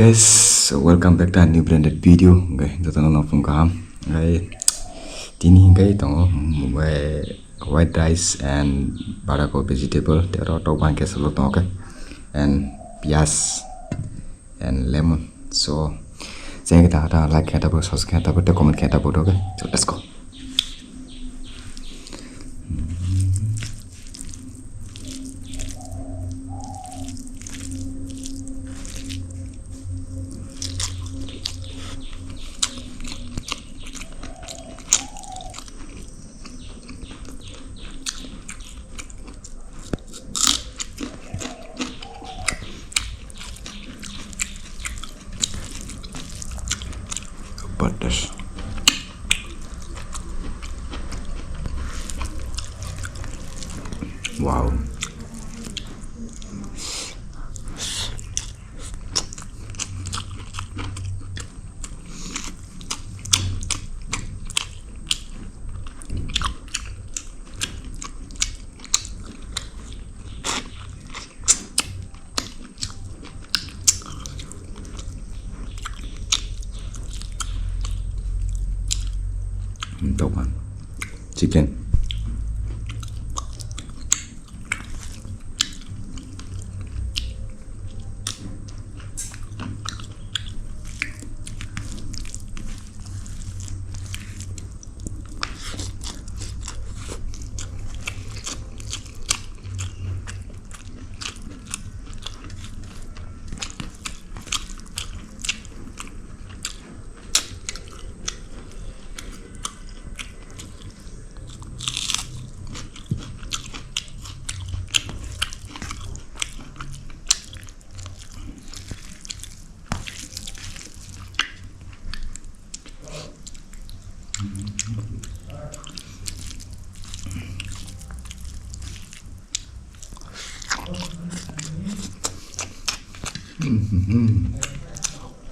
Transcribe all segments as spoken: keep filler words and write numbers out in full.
Guys, so welcome back to a new blended video. Okay, jotono no phung kaham. Okay, tini hingkai tongo, mm, white rice and barako vegetable, tero tok bang ke solo tongo, okay, and piyaj and lemon. So, cheng kita ada like kita bo, subscribe kita bo, comment kita bo, okay. So let's go. Patas. Wow. Chicken.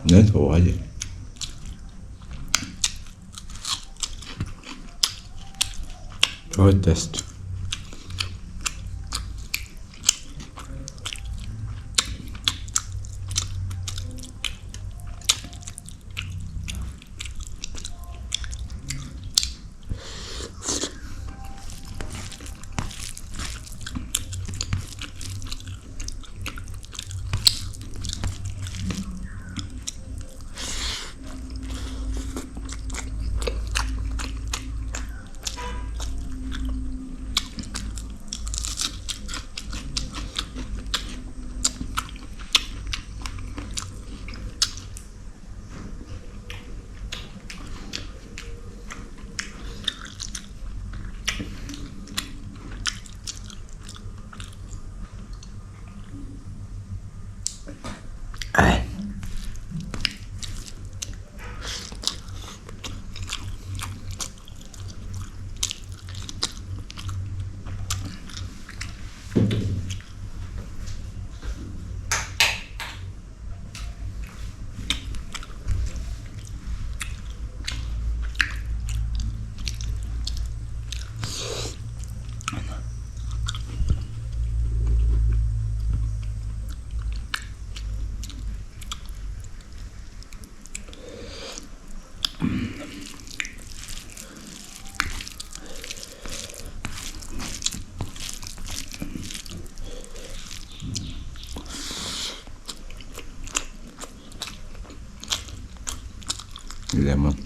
Nai tho aje. Try test. Lemon.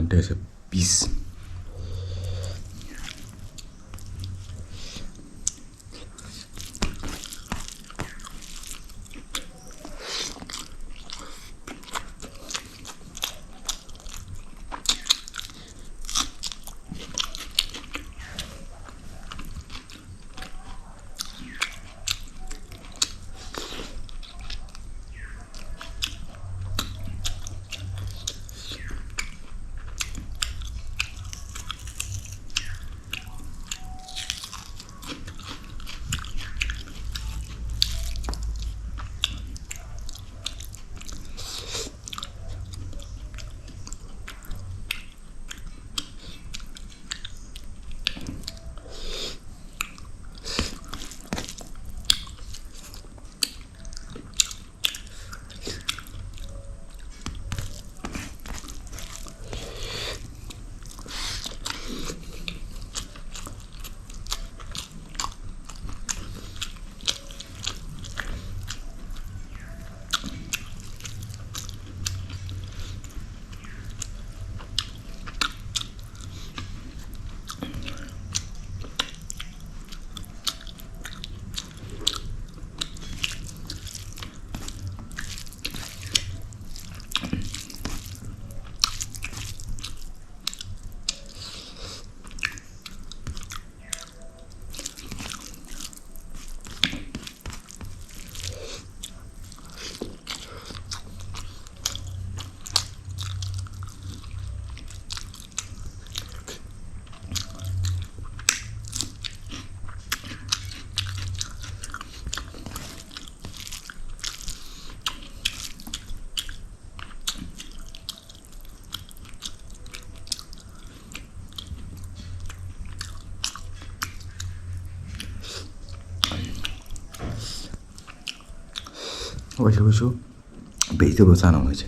There's a piece. Waisa waisa vegetable sana wngkha se.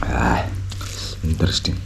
Ah, interesting.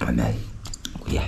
Amen. Kuya.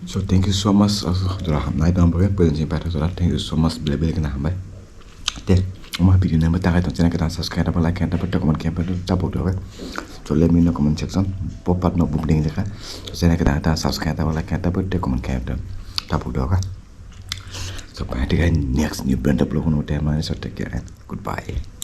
So thank you so much, uh, jora hamnai tong bagwi, pwilni simi paithak jora, thank you so much, belai belai kheno hambai. Te, omo video nangba takai tong channel kwtal subscribe rwba, like khe rwba, tei comment khe rwba, tabuk rwba. So let me know comment section, pop up no buk ding jaka. So channel kwtal subscribe rwba, like khe rwba, tei comment khe rwba, tabuk rwba. So bye, next new brand vlog no tei mani, so take care and goodbye.